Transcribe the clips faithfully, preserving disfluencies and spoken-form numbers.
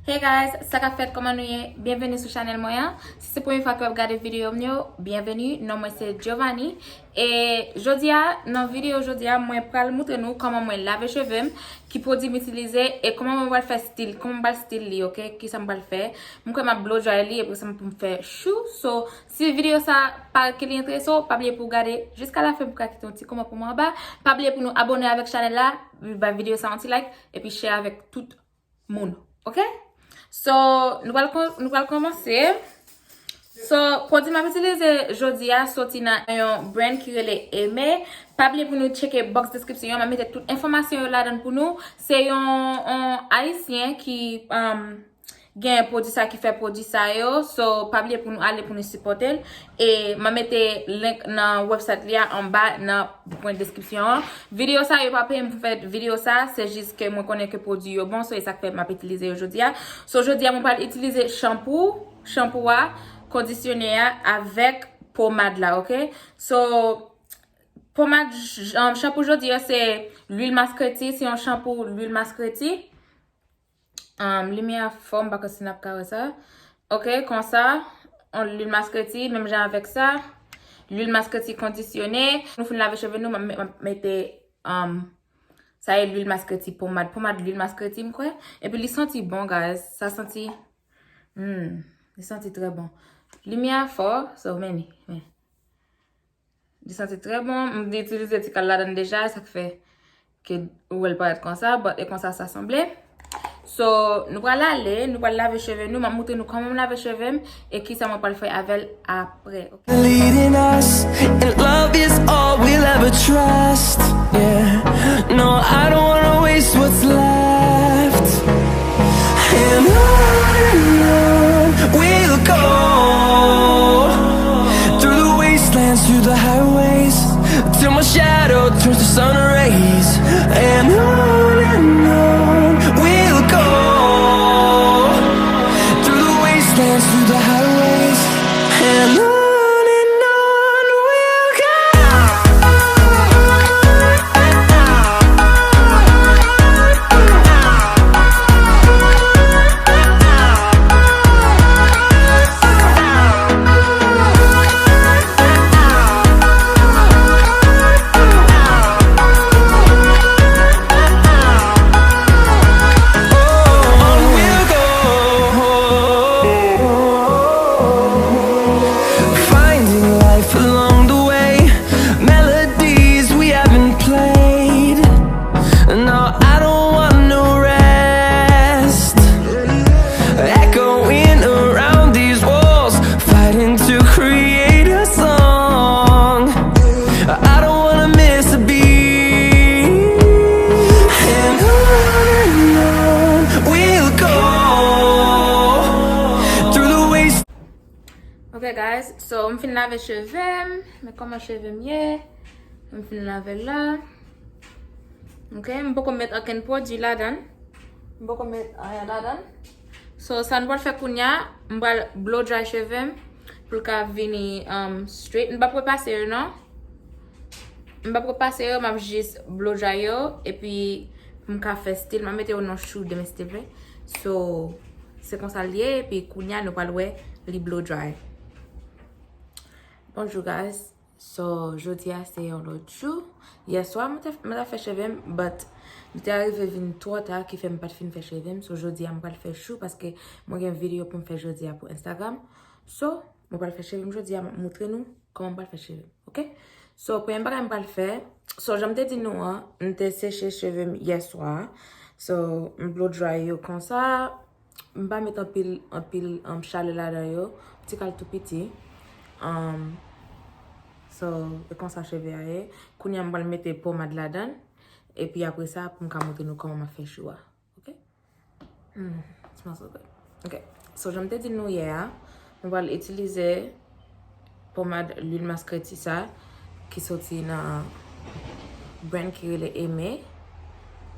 Hey guys, sa k ap fèt, kòman nou ye? Byenveni sou chanèl mwen an. Si se premye fwa ke w ap gade videyo m yo, byenveni. Non mwen se Giovanni. E jodi a, nan videyo jodi a, mwen pral moutre nou kòman mwen lave cheve m, ki pwodui m itilize, e kòman mwen pral fè stil, kòman mwen pral stil li, oke? Kisa mwen pral fè? Mwen kwè m ap blow dry li, epi sa mwen pou m fè chou. So, si videyo sa parèt ke li enterese w, pa bliye pou w gade jiska lafen pou w ka kite yon ti kòmantè pou mwen anba. Pa bliye pou nou abòne avèk chanèl la, ba videyo sa yon ti like, epi share avèk tout moun, oke? So, nou pral kon-, nou pral kòmanse. So, pwodui m ap itilize jodi a soti nan yon brand ki rele Aimé. Pa bliye pou nou tcheke box description an, m ap mete tout enfòmasyon yo ladan pou nou. Se yon, yon Ayisyen ki, um, gen pwodui sa, ki fè pwodui sa yo. So, pa bliye pou nou ale pou nou sipòte l. E m a mete link nan website li a anba nan pwen deskripsyon an. Videyo sa, yo pa peye m pou fè videyo sa, se jis ke mwen konnen ke pwodui yo bon, so e sa k fè m ap itilize yo jodi a. So, jodi a, mwen pral itilize chanpou, chanpou a, kondisyonè a, avèk pomad la, oke? So, pomad, j-, um, chanpou jodi a, se lwil maskreti, se yon chanpou lwil maskreti. Um, limyè a fò, m pa konn si n ap ka wè sa. Oke, konsa, yon lwil maskreti, menm jan avèk sa. Lwil maskreti kondisyone. Nou fin lave cheve nou, m ap me-, m ap mete, um, sa e lwil maskreti pomad. Pomad lwil maskreti, m kwè. Epi li santi bon, guys. Sa santi, hmm, li santi trè bon. Limyè a fò, so, men li, men. Li santi trè bon. M te itilize ti kal ladan deja, sa k fè ke ou wè l parèt konsa, but e konsa sa sanble. So, nou pral ale, nou pral lave cheve nou, m ap moutre nou kòman m lave cheve m e kisa mwen pral fè avè l apre, oke? Leading us, and love is all we'll ever trust. Yeah, no, I don't wanna waste what's left. And on and on we'll go, through the wastelands, through the highways, till my shadow turns to sun rays. And on and on we'll go, through the wastelands, through the highways, and on and on we'll go. Finding life along the way, melodies we haven't played. No, I don't want no rest. Echoing around these walls, fighting to create a song. I don't wanna miss a beat. And on and on we'll go, through the waste. Ok, guys, so m fin lave cheve m. Men kòman cheve m ye. M fin lave l la. Ok, m poko met okenn pwodui ladan. M poko met anyen ladan. So, sa n pral fè kounya, m pral blow dry cheve m pou l ka vini, um, straight. M p ap repase yo, non. M p ap repase yo, m ap jis blow dry yo, epi pou m ka fè stil, m ap mete yo nan chou demen, silvouplè. So, se konsa l ye, epi kounya nou pral wè li blow dry. Bonjou, guys. So, jodi a se yon lòt jou. Yè swa, mwen te, mwen te fè cheve m, but li te arive vin twò ta, ki fè m pa t fin fè cheve m. So, jodi a, m pral fè chou, paske mwen gen videyo pou m fè jodi a pou Instagram. So, mwen pral fè cheve m jodi a, m ap moutre nou kòman m pral fè cheve m, ok? So, premye bagay m pral fè, so, jan m te di nou an, m te seche cheve m yè swa. So, m blow dry yo konsa. M pa met anpil, anpil, um, chalè ladan yo. Ti kal tou piti. Um, so, e konsa cheve a ye. Kounye a m pral mete pomad ladan. Epi apre sa, pou m ka montre nou kòman m ap fè chou a. Ok? Mm, smells so good. Ok. So, jan m te di nou yè a, nou pral itilize pomad lwil maskreti sa, ki soti nan brand ki rele Aimé.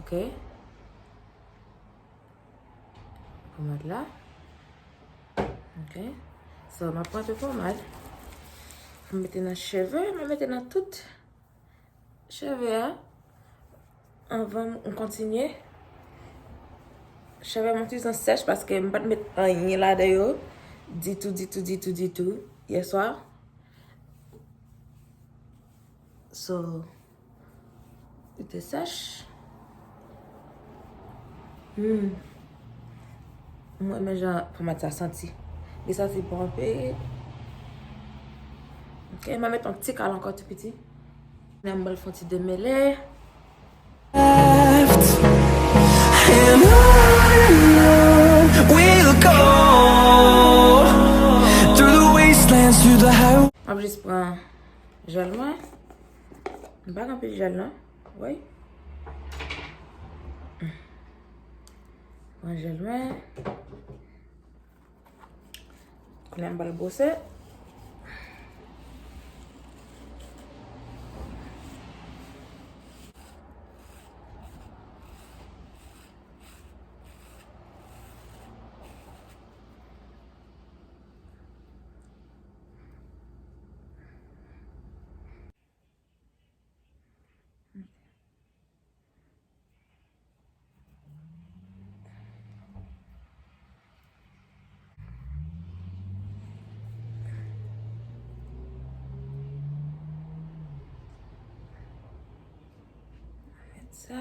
Ok? Pomad la. Ok. So, m ap pran tou pomad. M mete nan cheve, m mete nan tout cheve a. Anvan m kontinye. Cheve m an ti jan sèch paske m pa t met anyen ladan yo ditou, ditou, ditou, ditou yè swa. So, li te sèch. Hmm. Mwen renmen jan pomad sa santi. Li santi bon anpil. Ok, m a met yon ti kal ankò tou piti. Nan m pral fè yon ti demele. And on and on we'll go, through the wastelands, through the highways. M ap jis pran jèl mwen. M pa gen anpil jèl non. Wi. Pran jèl mwen. Kounye a m pral bwose. Met sa.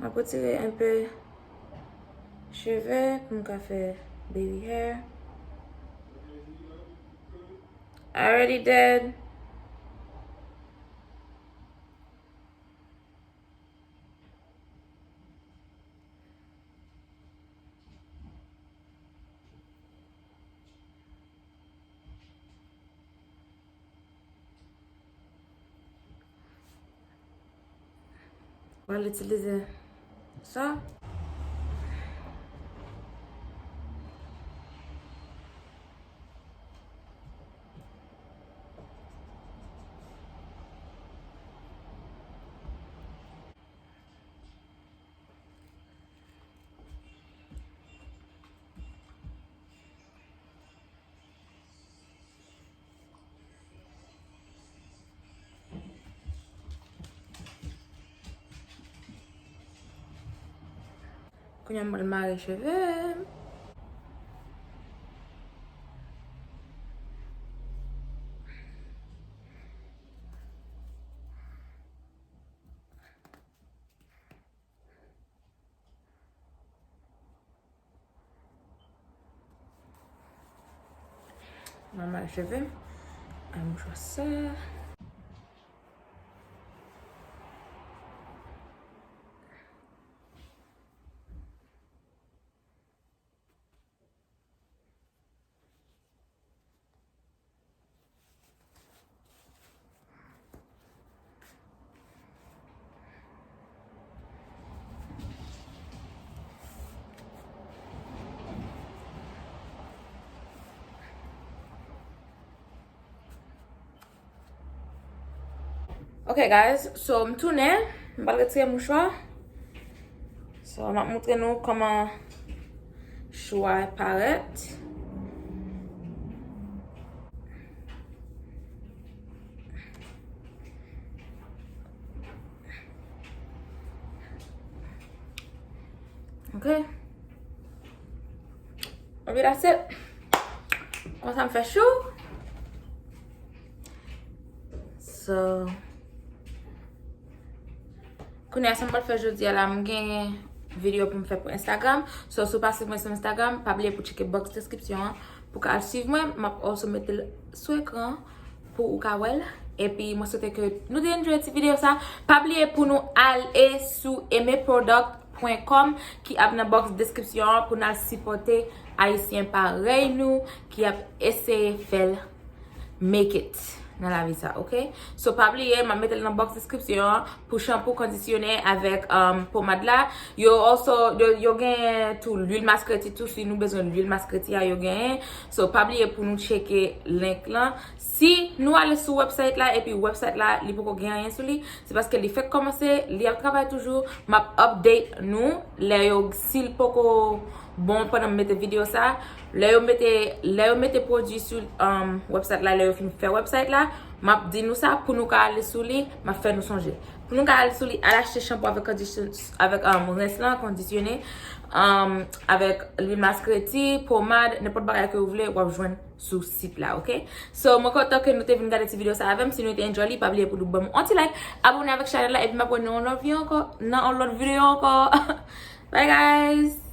M ap retire enpe cheve pou m ka fè baby hair. I already did. Mwen itilize sa. Kounye a m pral mare cheve m. Mwen mare cheve m ak mouchwa sa. Ok guys, so m tounen, m pral retire mouchwa. So m ap montre nou kòman chou a parèt. Ok. Maybe that's it. Konsa m fè chou. So, kounye a sa m pral fè jodi a la, m gen videyo pou m fè pou Instagram. So, si w pa swiv mwen sou Instagram, pa bliye pou tcheke box description an pou w ka al swiv mwen. M ap also mete l sou ekran pou ou ka wè l. Epi mwen swete ke nou te enjoy ti videyo sa. Pa bliye pou nou ale sou aimeproduct point com ki ap nan box description an pou n al sipòte Ayisyen parèy nou ki ap eseye fè l make it nan lavi sa, ok? So, pa bliye, m ap mete l nan box description an pou shampoo, kondisyonè avèk, um, pomad la. Yo also, yo, yo genyen tou lwil maskreti tou, si nou bezwen lwil maskreti a, yo genyen. So, pa bliye pou nou tcheke link lan. Si nou ale sou website la, epi website la, li poko gen anyen sou li, se paske li fèk kòmanse, li ap travay toujou. M ap update nou lè yo, si l poko Bon, pandan m mete videyo sa, lè yo mete, lè yo mete pwodui sou um, website la, lè yo fin fè website la, m ap di nou sa pou nou ka ale sou li, m ap fè nou sonje. Pou nou ka ale sou li, al achte shanpou avèk condition, avèk um, rens lan, kondisyone, um, avèk lwil maskreti, pomad, nenpòt bagay ke w vle, w ap jwenn sou sit la, oke? So, mwen kontan ke nou te vin gade ti videyo sa avè m. Si nou te enjoy li, pa bliye pou nou ban m yon ti like, abone avèk chanèl la, epi m ap wè nou nan yon lòt videyo ankò, nan yon lòt videyo ankò. Bye guys!